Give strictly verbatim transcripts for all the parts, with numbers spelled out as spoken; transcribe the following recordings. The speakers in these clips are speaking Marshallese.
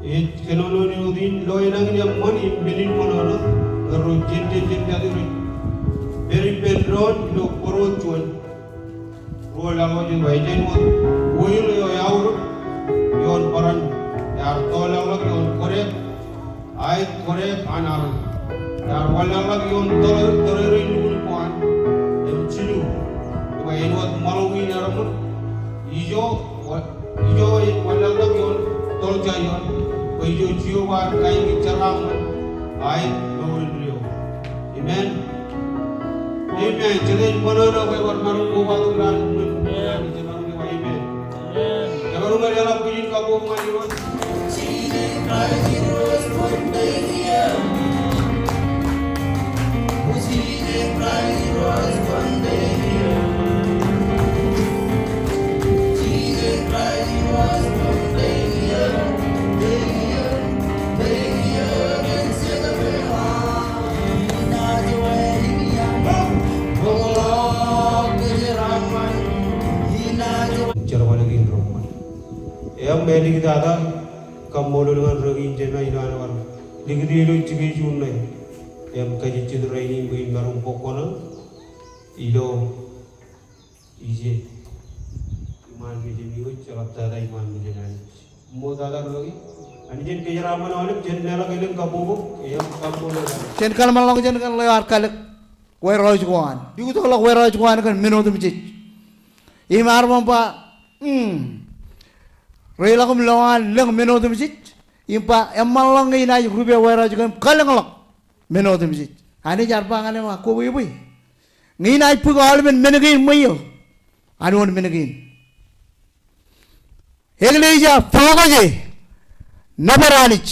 Ej kōnono in wōt in lo enañin eṃṃan im men in ṃōṇōṇō, erro jente jenta rej pād ippān doon ilo bōro juon. Ruo laḷḷọk ej ba, ej āinwōt oil eo eaorōk ioon bōran, ear tọọrḷọk ioon kōdek, aet kōdek an armej. Ear wanlaḷḷọk ioon tōre, tōrerein lukkuun ko an, im jilu, ej ba āinwōt ṃōḷo in ereṃōd, ijo, wa-, ijo ej wanlaḷḷọk ioon tọḷ Zaion, bwe ijo Jeova ear kain in jeraaṃṃan, aet mour indeeo. Amen. Amen. Jete ej ṃōṇōṇō bwe bar maroñ kobatok raan in ṃōṇōṇō, jemaroñ ke ba amen. Jemaroñ ke leḷọk bwijin kabbokbok ñan Irooj. Jerbal kein ro ṃōṇōṇō. Im āliktata, kaṃṃoolol ñan ro kein jema ilo an bar likūt ilo jikin juon ṇe. Im kajejjet rainin bwe in maroñ bōk kuṇaō ilo ije iṃaan mejān Irooj, jeḷap tata iṃaan mejān Anij. Ṃoktata ro kein, Anij en kōjeraaṃṃan aolep, jen leḷọk elōñ kabbokbok im kaṃṃoolol Anij. Jen kōḷmānḷọkjeṇ kōn ḷeo ear kalōk warehouse ko an. Likūt ḷọk warehouse ko an kōn men otemjej. Im ear ba, mm, reiḷọk im lo an lōñ men otemjej. Im ba, eṃṃanḷọk ñe inaaj rupe warehouse ko im kalōñḷọk men otemjej. Anij ear ba ñan e, ba, kwōbwebwe. Ñe inaaj bōk aolepen men kein ṃweiō, an wōn men kein? Eklejia, bōkōje nōbar Anij,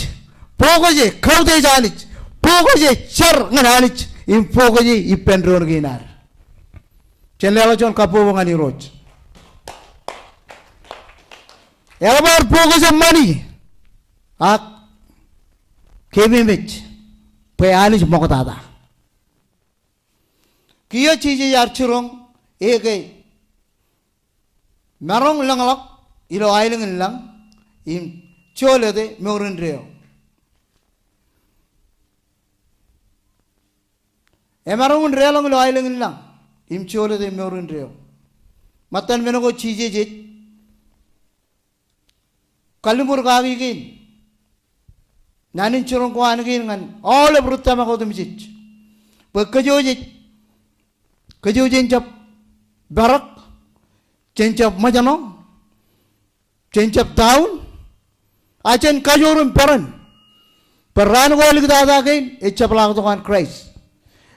bōkōje kautiej Anij, bōkōje jar ñan Anij, im bōkōje ippān doon kein ad. Jen leḷọk juon kabbokbok ñan Irooj. Eḷap ad bōkōje ṃani, ak keememej bwe Anij ṃoktata. Kiiō Jisōs ear jiroñ e ke maroñ lōñḷọk ilo aelōñ in lañ im jolōte mour indeeo. Emaroñ in deḷọñ ilo aelōñ in lañ im jolōte mour indeeo. Ṃōttan men ko Jisōs ej kalliṃur kaki kein naan in jiroñ ko an kein ñan aolep ri tōmak otemjej. Bwe kōjwōj ej, kōjwōj jen jab perak, jen jab ṃōjṇọ, jen jab taun, a jen kajoor im peran. Bwe raan ko āliktata kein ej jepḷaaktok an Kraist.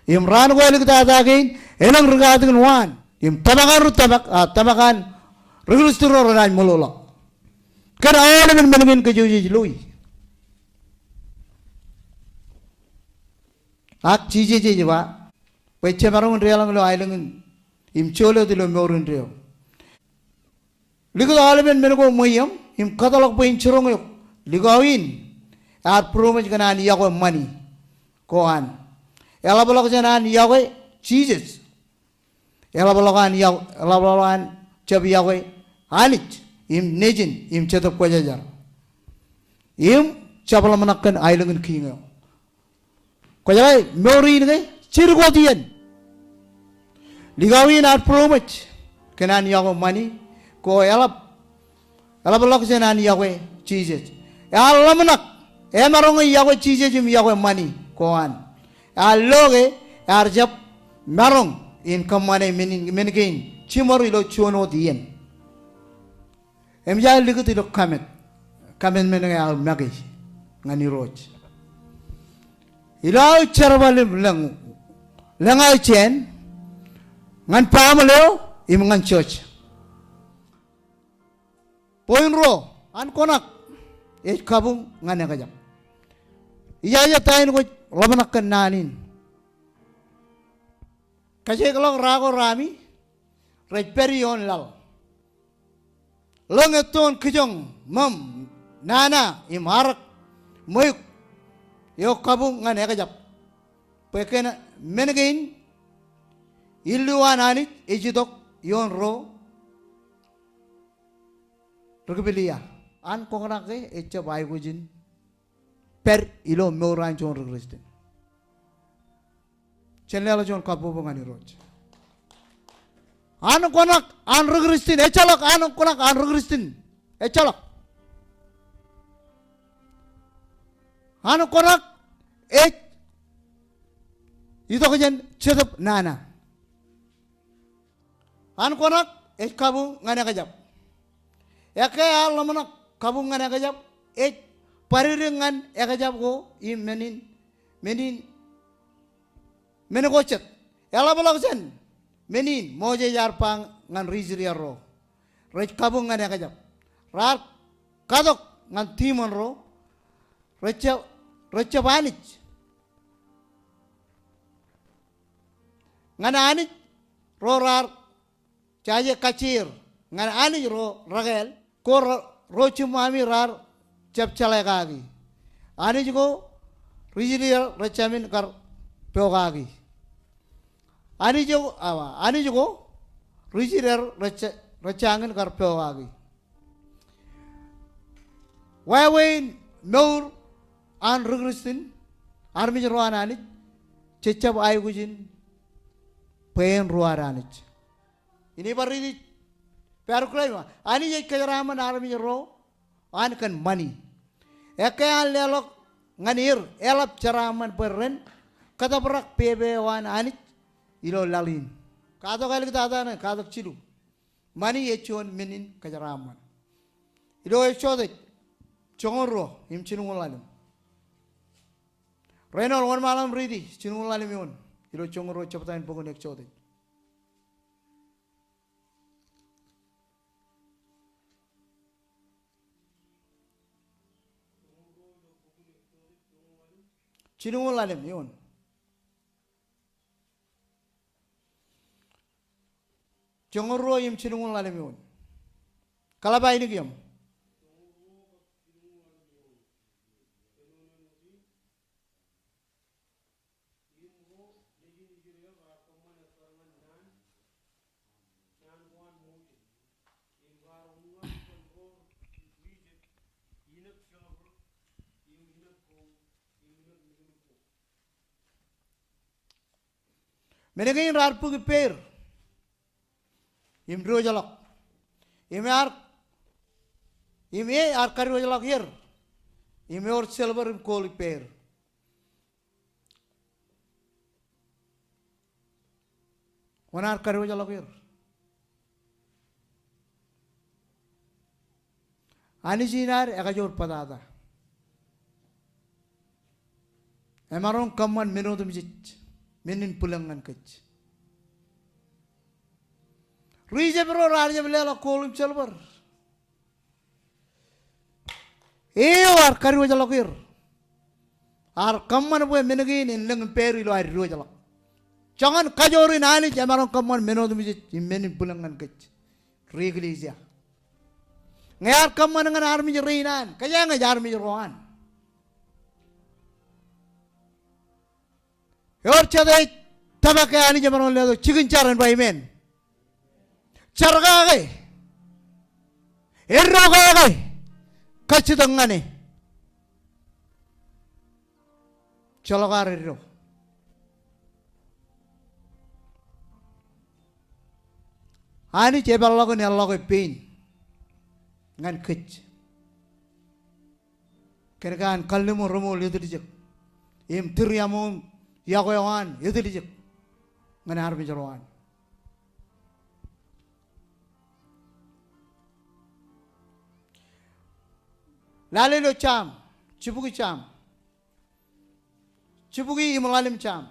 Im raan ko āliktata kein elōñ ri katakin waan. Im tōmak an ri tōmak, a tōmak an ri Kūrjin ro renaaj ṃōḷoḷọk. Kōn aolepen men kein kōjwōj ej loi. Ak Jisōs ej ba, bwe jemaroñ in deḷọñ ilo aelōñ in, im jolōt ilo mour indeeo. Likūt aolepen men ko ṃweiōṃ, im kōtḷọk bwe in jiroñ eok. Likao in, ear būroṃōj kōn an yokwe ṃani ko an. Eḷapḷọk jān an yokwe Jisōs. Eḷapḷọk an yokwe, eḷapḷọk an jab yokwe Anij, im Nejin, im Jetōb Kwōjarjar. Im jab ḷōmṇak kōn aelōñ in kiiñ eo. Kwōjeḷā mour in ke jidik wōt iien. Likao in ear būroṃōj kōn an yokwe ṃani ko eḷap, eḷapḷọk jān an yokwe Jisōs. Ear ḷōmṇak, emaroñ in yokwe Jisōs im yokwe ṃani ko an. Ear lo ke ear jab maroñ in kōṃṃane men, men kein jiṃor ilo juon wōt iien. Im ij likūt ilo comment, comment men ke aō make ñan Irooj. Ilo aō jerbal im lōñ, lōñ aō jān, ñan baaṃle eo, im ñan church. Point ruo, an koṇak ej kabuñ ñan ekjab. Ijaje ta in kwōj ḷōmṇak kōn naan in. Kajekḷọk ra ko rami, rej pād ioon laḷ. Lōñ ettoon kijoñ, ṃōṃ, nana, im arōk, ṃweiuk, eo kabuñ ñan ekjab. Bwe kōn men kein, illu an Anij ej itok ioon ro ri Kipilia. An koṇak ke ejjab aikuj in pād ilo mour an juon ri Kristian. Jen leḷọk juon kabbokbok ñan Irooj. An kōṇak an ri Kristian, ejjeḷọk an kōṇak an ri Kristian. Ejjeḷọk. An kōṇak ej itok jān Jetōb Nana. An kōṇak ej kabuñ ñan ekjab. Ekkā ear ḷōmṇak kabuñ ñan ekjab, ej bōd edik ñan ekjab ko im men in, men in, men ko jet. Eḷapḷọk jān men in Moses ear ba ñan ri Israel ro. Rej kabuñ ñan ekjab. Raar katok ñan tiṃoṇ ro. Rejjab, rejjab Anij. Ñan Anij ro raar jaje kajjier. Ñan Anij ro rekāāl. Ko ro, ro jiṃṃami raar jab jeḷā kaki. Anij ko ri Israel rejjamin kar pokaki. Anij ko, awa, Anij ko ri Israel rejja, rejjañin kar pokaki. Wāween mour an ri Kristian, armej ro an Anij, jejjab aikuj in bwe en ruo ad Anij. Ij bar riiti paragraph eo, Anij ej kōjeraaṃṃan armej ro an kōn ṃani. Ekkā an leḷọk ñan er, eḷap jeraaṃṃan bwe ren kōtōprak pepe eo an Anij ilo laḷ in. Katok āliktata ṇe, katok jilu. Ṃani ej juon men in kōjeraaṃṃan. Ilo Exodus joñoul ruo im jilñuul ḷalem. Reinol, wōnṃaanḷọk im riiti jilñuul ḷalem eoon ilo joñoul ruo jebta in bok in Exodus. Jilñuul ḷalem eoon. Joñoul ruo im jilñuul ḷalem eoon. Kōḷap ainikieṃ. Men kein raar bōk ippāer im diwōjḷọk. Im ear, im ear kadiwōjḷọk er im ewōr silver im gold ippāer. Wōn ear kadiwōjḷọk er? Anij in ad ekajoor bōtata. Emaroñ kōṃṃan men otemjej, men in bwilōñ ñan kōj. Ri Ijip ro raar jab leḷọk gold im silver. Eo ear kadiwōjḷọk er? Ear kōṃṃan bwe men kein en lōñ ippāer ilo ad diwōjḷọk. Joñan kajoor in Anij emaroñ kōṃṃan men otemjej im men in bwilōñ ñan kōj, ri eklejia. Ñe ear kōṃṃan ñan armej rein an, kōjeañ ej armej ro an. Ewōr jet ej tōmak ke Anij emaroñ letok jikin jar en ba amen. Jar kake. Eddo kake. Kajjitōk ñan e. Ejjeḷọk ad eddo. Anij epeḷḷọk in eḷḷọke pein ñan kōj. Kōnke an kalliṃur reṃool etiljek im tūriaṃo im iọkwe eo an etiljek ñan armej ro an. Lale ilo Sam, jibukwi Sam. Jibukwi im ḷalem Sam.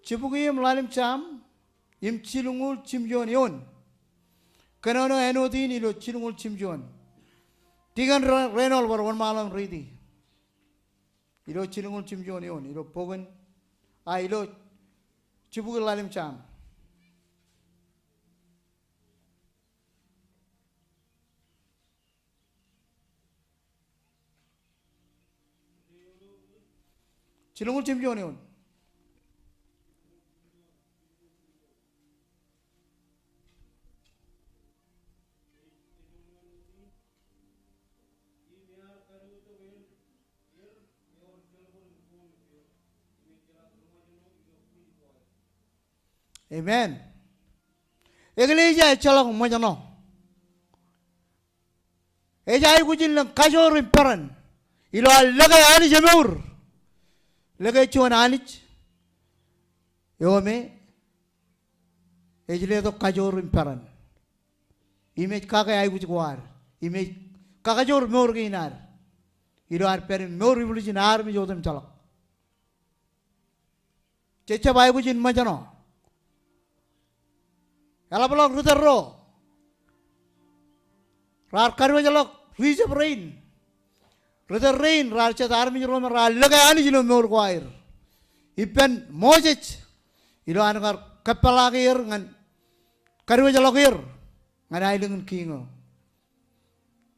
Jibukwi im ḷalem Sam im jilñuul jimjuon eoon. Kōnono āinwōt in ilo jilñuul jimjuon. Dikon Re-, Reinol bar wōnṃaanḷọk im riiti. Ilo jilñuul jimjuon eoon, ilo bok in, a, ilo jibukwi ḷalem Sam. Jilñuul jimjuon eoon. Amen. Eklejia ejjeḷọk ṃōjṇọ. Ej aikuj in lōñ kajoor im peran ilo ad lōke Anij emour. Lōke juon Anij eo me ej letok kajoor im peran im ej kake aikuj ko ad im ej kakajoor mour kein ad ilo ad pād im mour ibwiljin armej otemjeḷọk. Jej jab aikuj in ṃōjṇọ. Eḷapḷọk ri tōl ro raar kadiwōjḷọk ri jab rein. Ri tōl rein raar jet armej ro me raar lōke Anij ilo mour ko aer. Ippān Moses ilo an kar kōpeḷḷọk er ñan kadiwōjḷọk er ñan aelōñ in kiiñ eo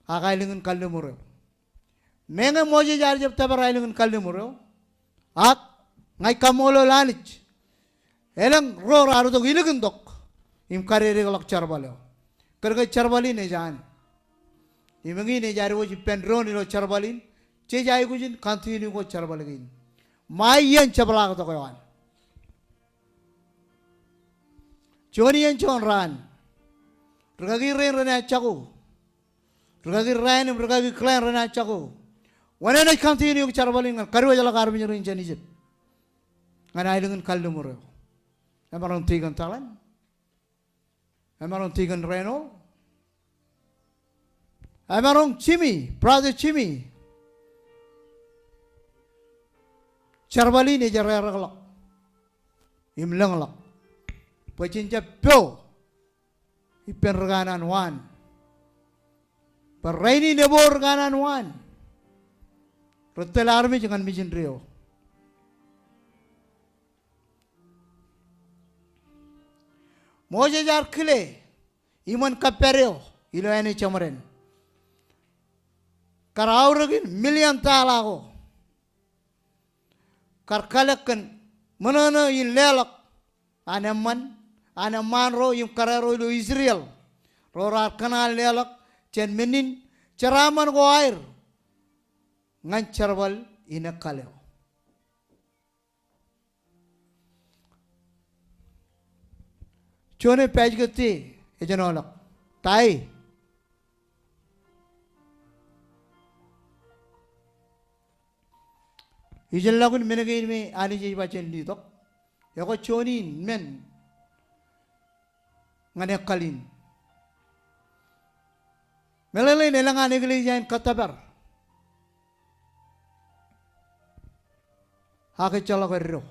ak aelōñ in kalliṃur eo. Meñe Moses ear jab tōpar aelōñ in kalliṃur eo. Ak ña ij kaṃṃoolol Anij. Elōñ ro raar itok ilikintok im kadedeḷọk jerbal eo. Kōnke jerbal in ej an. Im eñin ej ad wōj ippān doon ilo jerbal in. Jej aikuj in continue ko jerbal kein. Ṃae iien jepḷaaktok eo an. Juon iien juon raan. Rikaki rein renaaj jako. Rikaki rain im rikaki kōḷaan renaaj jako. Wōn enaaj continue jerbal in ñan kadiwōjḷọk armej rein jān Ijip ñan aelōñ in kalliṃur eo? Emaroñ Tikōn Talan. Emaroñ Tikōn Reno. Emaroñ Jimmy, brother Jimmy. Jerbal in ej rerekḷọk im lōñḷọk bwe jen jab po ippān ri kanaan waan. Bwe rainin eboor ri kanaan waan rej tōl armej ñan mission eo. Moses ear kile iṃōn kappād eo ilo āne jeṃaden. Kar aorōkin million tala ko kar kalōk kōn ṃōṇōṇō in leḷọk an eṃṃan, an eṃṃaan ro im kōrā ro ilo Israel ro raar kōṇaan leḷọk jān men in jeraaṃṃan ko aer ñan jerbal in ekkal eo. Juon eo pāj kōtte ej āinwōt ḷọk. Ta e? Ijin ḷọk in men kein me Anij ej ba jen letok. Ekwe juon in men ñan ekkal in. Meḷeḷein elōñ an eklejia in kōttōpar. Ak ejjeḷọk eddo.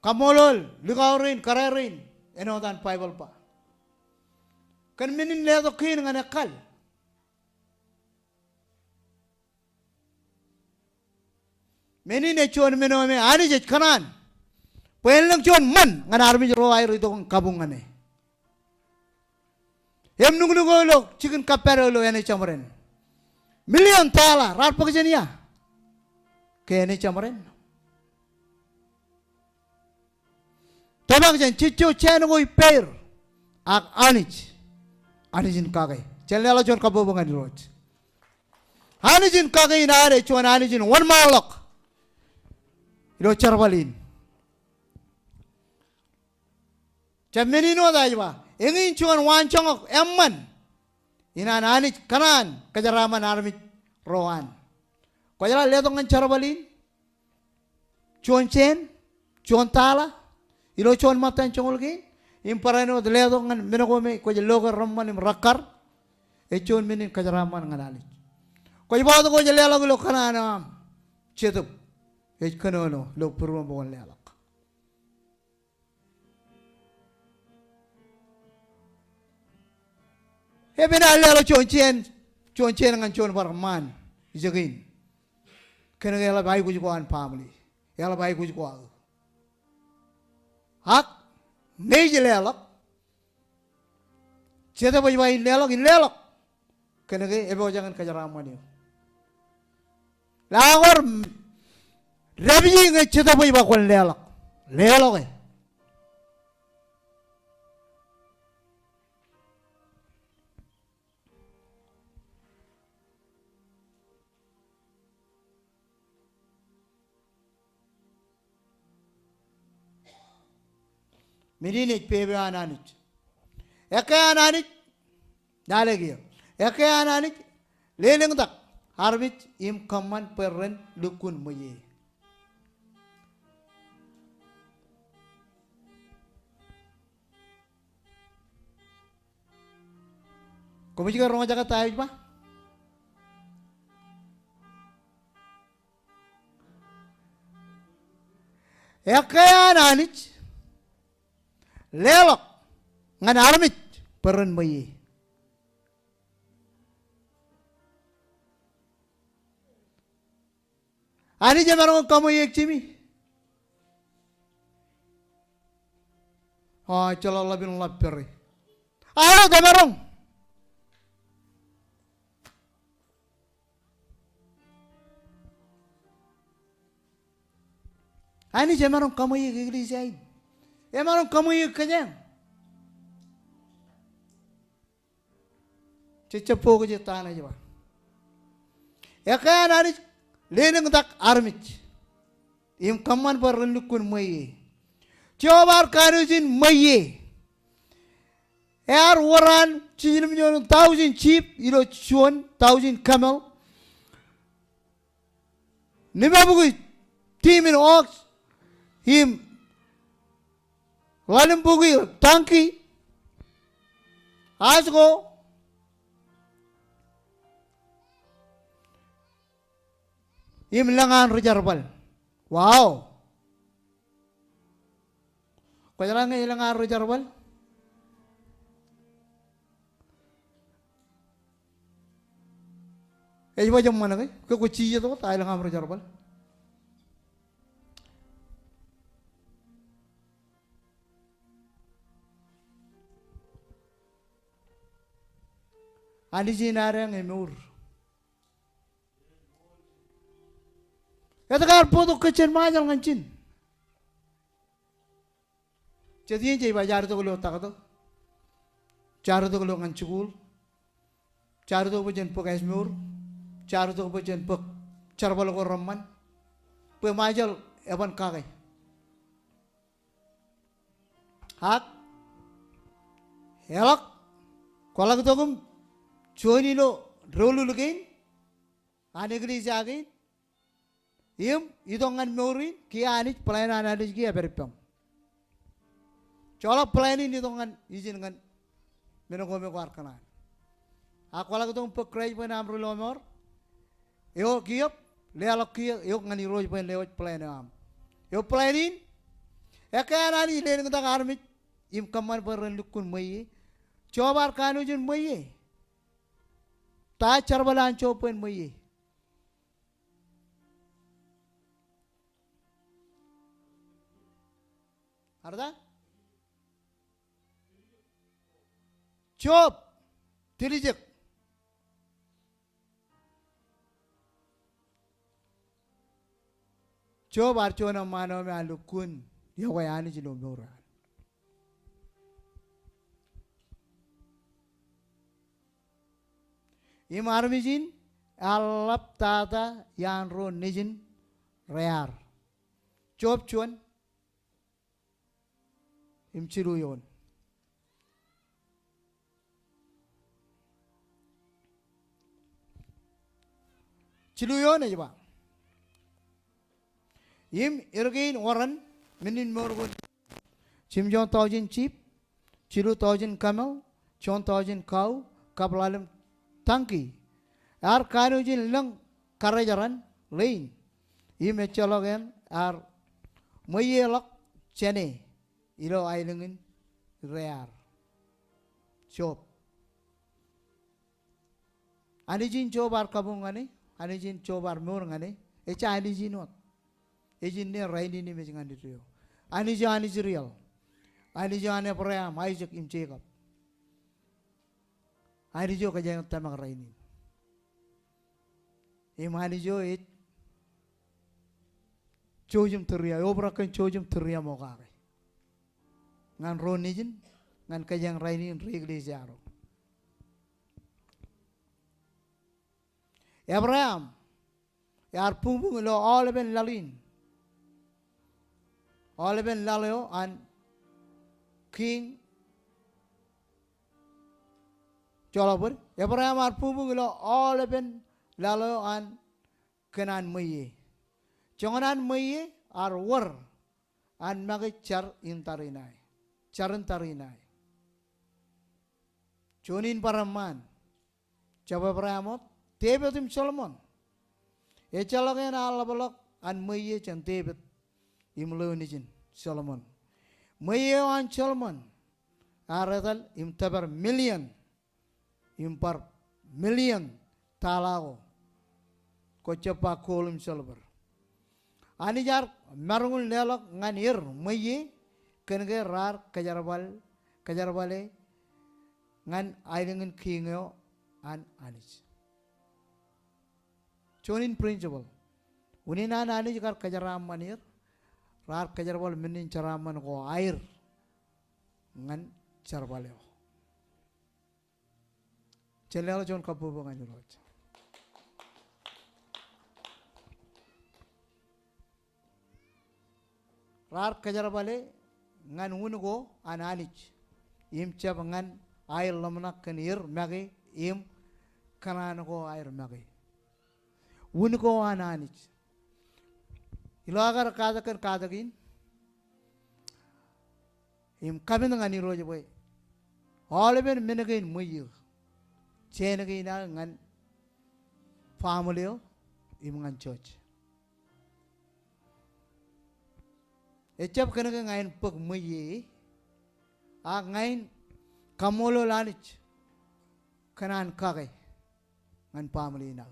Kaṃṃoolol likao rein, kōrā rein, āinwōt an Baibōḷ ba. Kōn men in letok kein ñan ekkal. Men in ej juon men eo me Anij ej kōṇaan bwe en lōñ juon ṃan ñan armej ro aer itok im kabuñ ñan e. Im nuknuk eo ilo jikin kappād eo ilo āne jeṃaden. Million tala raar bōk jān ia? Ke āne jeṃaden. Tōmak jān jejjo jān ko ippāer. Ak Anij, Anij in kake. Jen leḷọk juon kabbokbok ñan Irooj. Anij in kake in ad ej juon Anij in wōnṃaanḷọk ilo jerbal in. Jab men in wōt ej ba, eñin juon waanjoñak eṃṃan in an Anij kōṇaan kōjeraaṃṃan armej ro an. Kwōjeḷā letok ñan jerbal in juon jāān, juon tala, ilo juon ṃōttan joñoul kein, im barāinwōt letok ñan men ko me kwōj loke reṃṃan im rekkar, ej juon men in kōjeraaṃṃan ñan Anij. Kwōj ba wōt kwōj leḷọk ilo kōṇaan eo aṃ, Jetōb ej kōnono ilo būruōṃ bwe kwōn leḷọk. Epen ear leḷọk juon jāān, juon jāān ñan juon bar ṃaan ijekein. Kōnke eḷap aikuj ko an family. Eḷap aikuj ko aō. Ak ṇe ej leḷọk. Jetōb ej ba in leḷọk, in leḷọk. Kōnke epojak in kōjeraaṃṃan eō. Lale kwōj dāpiji ñe Jetōb ej ba kwōn leḷọk. Leḷọk e. Men in ej pepe an Anij. Ekkā an Anij, lale kiiō. Ekkā an Anij, lelōñtak armej im kōṃṃan bwe ren lukkuun ṃweiie. Koṃij ke roñjake ta eo ij ba? Ekkā an Anij leḷọk ñan armej bwe ren ṃweiie. Anij emaroñ in kaṃweiiek jimi? O, ejjeḷọk ḷap in ḷap pere. Aet, emaroñ. Anij emaroñ kaṃweiiek eklejia in. Emaroñ kaṃweiiek kōjeañ. Jej jab focus e ta ṇe ej ba. Ekkā an Anij lelōñtak armej im kōṃṃan bwe ren lukkuun ṃweiie. Jeova ear kanooj in ṃweiie. Ear wōr an jiljino im juon thousand sheep ilo juon thousand camel. Limabukwi team in ox im ḷalem bukwi donkey, asko im lōñ an ri jerbal. Wow. Kwōjeḷā ñe elōñ an ri jerbal? Ej ba jeṃṃan ke? Ke kwōj jijet wōt, a elōñ aṃ ri jerbal. Anij in ad eñ emour. Etke ear bōktok kōj jān Ṃajeḷ ñan ijin? Jet iien jej ba jaar itok ilo taktō. Jaar itok ilo ñan jikuuḷ. Jaar itok bwe jen bōk ājmour. Jaar itok bwe jen bōk jerbal ko reṃṃan. Bwe Ṃajeḷ eban kake. Ak eḷak, kwaḷọk itok im join ilo doulul kein an eklejia kein. Im itok ñan mour in, kiiō Anij, plan an Anij kiiō epād ippaṃ. Joḷọk plan in itok ñan ijin ñan men ko me kwaar kōṇaan. Ak kwaḷọk itok im bōk Kraist bwe en aṃ ri lọmọọr. Eo kiiō, leḷọk kiiō eok ñan Irooj bwe en lewōj plan eo aṃ. Eo plan in, ekkā an Anij lelōñtak armej im kōṃṃan bwe ren lukkuun ṃweiie. Job ear kanooj in ṃweiie. Ta jerbal an Job bwe en ṃweiie? Ear ta? Job, tiljek. Job ear juon eṃṃaan eo me ear lukkuun iọkwe Anij ilo mour eo an. Im armej in ear ḷap tata iaan ro nejin rear. Job juon im jilu eoon. Jilu eoon ej ba, im er kein oran men in mour ko, jimjuon thousand sheep, jilu thousand camel, juon thousand cow, kab ḷalem donkey. Ear kanooj in lōñ karijeran ḷein. Im ejjeḷọk en ear ṃweieḷọk jāne ilo aelōñ in rear. Job. Anij in Job ear kabuñ ñan e, Anij in Job ear mour ñan e, ej Anij in wōt. Ej inne, rainin im ej ñan ijo. Anij eo an Israel. Anij eo an Abraham, Isaac im Jacob. Anij eo kōjeañ tōmak rainin. Im Anij eo ej jouj im tūriaṃo, eobrak kōn jouj im tūriaṃo kake. Ñan ro nejin, ñan kōjeañ rainin ri eklejia ro. Abraham, ear buñbuñ ilo aolepen laḷ in. Aolepen laḷ eo an kiiñ joḷọk bōd. Ebream ear bukbuk ilo aolepen laḷ eo an kōn an ṃweiie. Joñan an ṃweiie ear wōr an make jar in tariṇae. Jar in tariṇae. Juon in bar eṃṃaan. Jab Ebream wōt, Devid im Solomon. Ejjeḷọk eṇ ear ḷapḷọk an ṃweiie jān Devid im ḷeo nejin Solomon. Ṃweiie eo an Solomon ear etal im tōpar million im bar million tala ko. Kwō jab ba gold im silver. Anij ear maroñ in leḷọk ñan er ṃweiie kōn ke raar kōjerbal, kōjerbale ñan aelōñ in kiiñ eo an Anij. Juon in principle. Unin an Anij kar kōjeraaṃṃan er, raar kōjerbal men in jeraaṃṃan ko aer ñan jerbal eo. Jen leḷọk juon kabbokbok ñan Irooj. Raar kōjerbale ñan wūn ko an Anij im jab ñan aer ḷōmṇak kōn er make im kōṇaan ko aer make. Wūn ko an Anij. Ilo aō kar katak kōn katak in im kapen ñan Irooj bwe aolepen men kein ṃweiie, jān kein aō ñan family eo im ñan church. Ejab kōn ke ña in bōk ṃweiie, ak ña in kaṃṃoolol Anij kōn an kake ñan family in aō.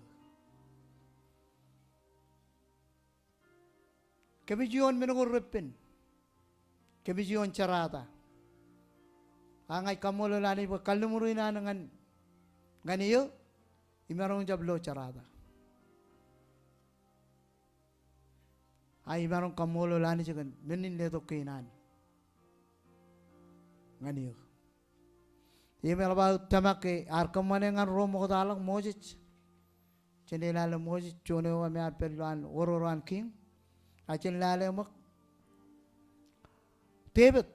Kōmij ioon men ko reppen. Kōmij ioon jerata. Ak ña ij kaṃṃoolol Anij bwe kalliṃur in an ñan, ñan eō, imaroñ in jab lo jerata. Ak imaroñ kaṃṃoolol Anij kōn men in letok kein an ñan eō. Im eḷap aō tōmak ke ear kōṃṃane ñan ro ṃoktaḷọk Moses. Jen lale Moses, juon eo me ear pād ilowaan oror an kiiñ. Ak jen lale ṃōk Devid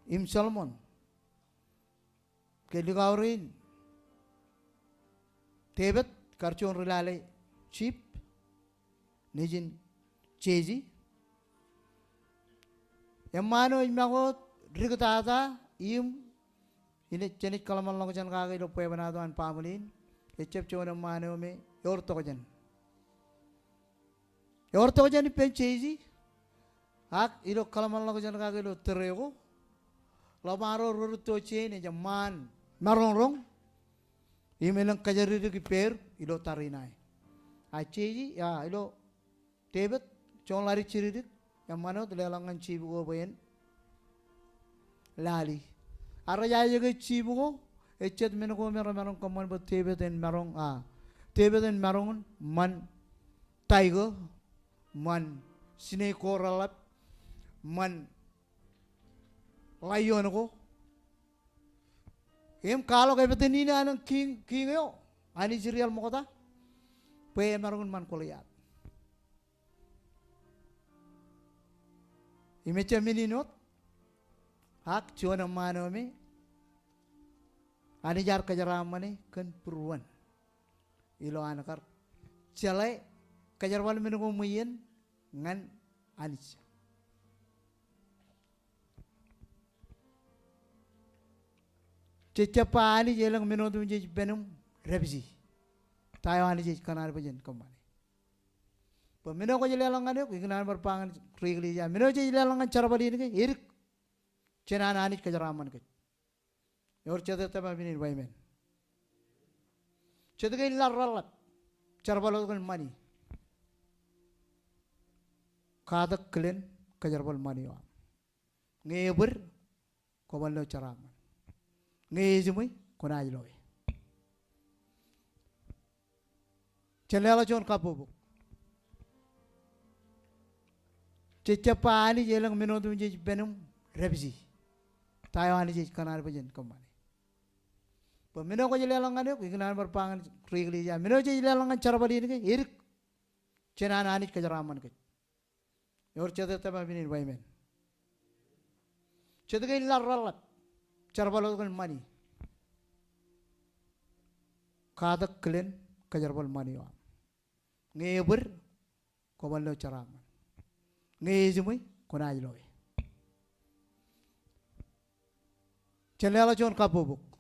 im Solomon. Ke likao rein, Devid kar juon ri lale chief nejin Jesi. Eṃṃaan eo ej make wōt diktata im ij, jenaaj kōḷmānḷọkjeṇ kake ilo bwebwenato an family in. Ejab juon eṃṃaan eo me ewōr tokjān. Ewōr tokjān ippān Jesi, ak ilo kōḷmānḷọkjeṇ kake ilo tōre ko, ḷōṃaro rerūtto jein ej eṃṃaan maroñroñ im elōñ kōjatdikdik ippāer ilo tariṇae. A Jesi, a ilo Devid, joñan ḷaddik jidikdik, eṃṃan wōt leḷọk ñan chief ko bwe en lali. Ak rej aje ke chief ko, ejjet men ko me remaroñ kōṃṃan bwe Devid en maroñ, a, Devid en maroñ in ṃan tiger, ṃan snake ko reḷḷap, ṃan lion ko. Im kwaḷọk epād in an kiiñ, kiiñ eo an Israel ṃokta, bwe emaroñ in ṃan Goliath. Im ejab men in wōt, ak juon eṃṃaan eo me Anij ear kōjeraaṃṃane kōn būruon ilo an kar jeḷā kōjerbal men ko ṃweien ñan Anij. Jej jab ba Anij elōñ men otemjej ippān im dāpiji. Ta eo Anij ej kōṇaan bwe jen kōṃṃane? Bwe men eo kwōj leḷọk ñan eok, ikōṇaan bar ba ñan ri eklejia, men eo jej leḷọk ñan jerbal in ke, edik jān an Anij kōjeraaṃṃan kōj. Ewōr jet ej tōmak men in ba amen? Jet kein laḷ reḷḷap, jerbal wōt kōn ṃani. Katak kilen kōjerbal ṃani eo aṃ. Ñe ebōd, kwō bar lo jeraaṃṃan. Ñe ejiṃwe, kwōnaaj loe. Jen leḷọk juon kabbokbok. Jej jab ba Anij elōñ men otemjej ippān im dāpiji. Ta eo Anij ej kōṇaan bwe jen kōṃṃane? Bwe men eo kwōj leḷọk ñan eok, ikōṇaan bar ba ñan ri eklejia, men eo jej leḷọk ñan jerbal in ke, edik jān an Anij kōjeraaṃṃan kōj. Ewōr jet ej tōmak men in ba amen? Jet kein laḷ reḷap, jerbal wōt kōn ṃani. Katak kilen kōjerbal ṃani eo aṃ. Ñe ebōd, kwō bar lo jeraaṃṃan. Ñe ejiṃwe, kwōnaaj loe. Jen leḷọk juon kabbokbok.